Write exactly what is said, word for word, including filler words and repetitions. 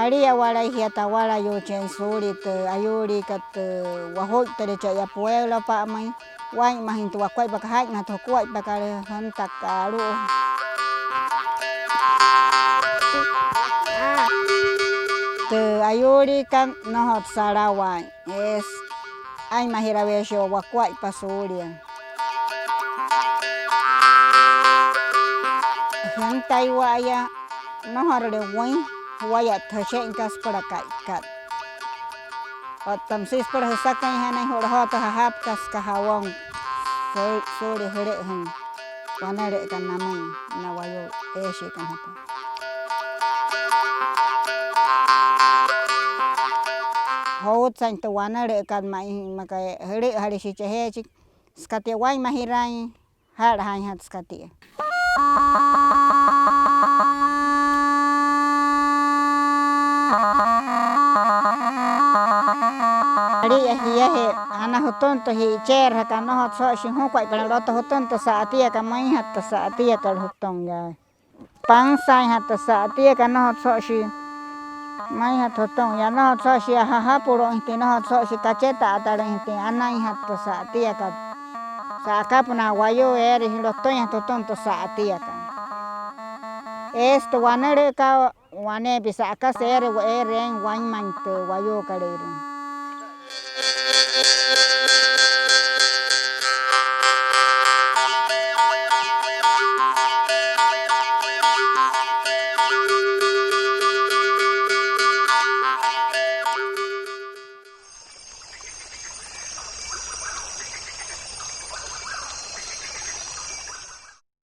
Aliawalai jia tawalayuuchein suulia tü ayuuliikat tü wajuittüle cha'aya pueulopa'amüin. Waa'inmajüin tü wakuaippakat, jaa'inmaja tü jukuaippakat jüntakat alu'u. Tü ayuuliikat, nnojotsü alawaain. Eesü aa'inmajiraweeshia wakuaippa suulia. Jüntaiwa'aya, nnojorule wüin juwaya'at jüshe'inkat süpüla ka'ikat. Otta müsia süpüla jüsaküinjanain, ju'lojoo tü jajapkat süka jabón suulia jülü'üjüin wanülüükat namüin na wayuu eeshiikana jütüma. Joutsain tü wanülüükat ma'i, maa aka jülü'üjale shia chejeechi, süka tia waa'inmajiraain, ja'lajaainjatü süka tia. Ali'a jiajee, ana jütüma tü ji'icheerajakat, nnojotsü joo shi'ujukuaippalüin, otta jütüma tü sa'atiakat, müinjatü tü sa'atiakat jütüma yaa. Pansaainjatü tü sa'atiakat, nnojotsü joo shia, müinjatü jütüma yaa, nnojotsü joo shia jajapulu'uinjatüin, nnojotsü joo shia kacheta'atalüinjatüin, tia anainjatü tü sa'atiakat. Sa'akapünaa wayuu eere lotüinjatü jütüma tü sa'atiakat. Eesü tü wanülüükat, waneepia sa'akasü eere, eere eein wainmain tü wayuukolüirua.